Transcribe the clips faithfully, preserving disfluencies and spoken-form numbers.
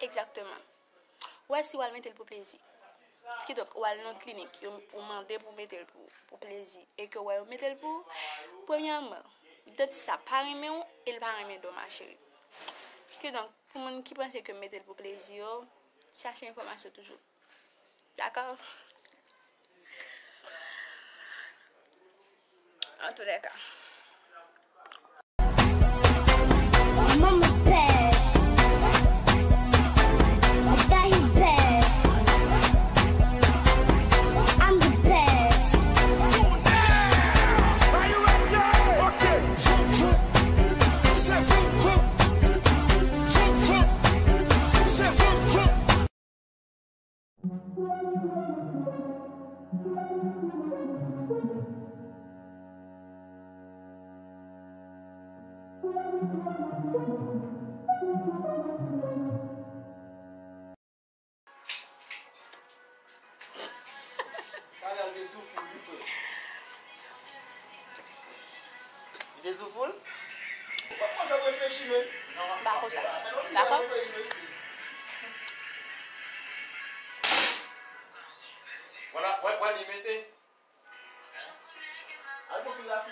Egzakteman. Ou wè, si w al mete l pou plezi. Kidonk, ou al nan klinik, yo, ou mande pou mete l pou, pou plezi, e ke w wè yo mete l pou ou, premyèman, dantis la pa renmen w, e l pa renmen do, ma chérie. Kidonk, pou moun ki panse ke m mete l pou plezi yo, chache enfòmasyon toujou. Dakò? Antoulèka. Mama best. Daddy best. I'm the best. Talè a te sou foul, wi, frè. Li te sou foul? Ou pa konn sa pou reflechi, men. M pa konsa. Dakò? Vwala, wè, wè, li mete. Al fè pil la.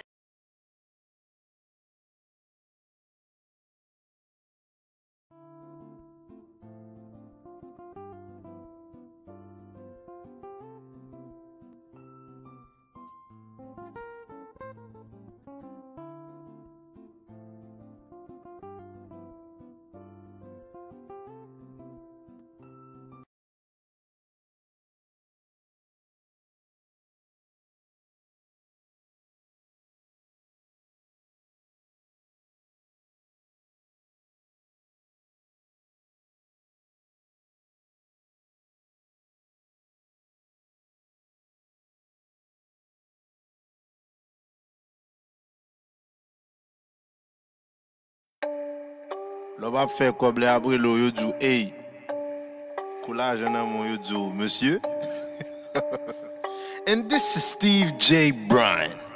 Lè w ap fè kòb, lè y ap rele w, yo di w, "Ey, kou lajan nan men w," yo di w, "Mesye." And this is Steve J. Bryan.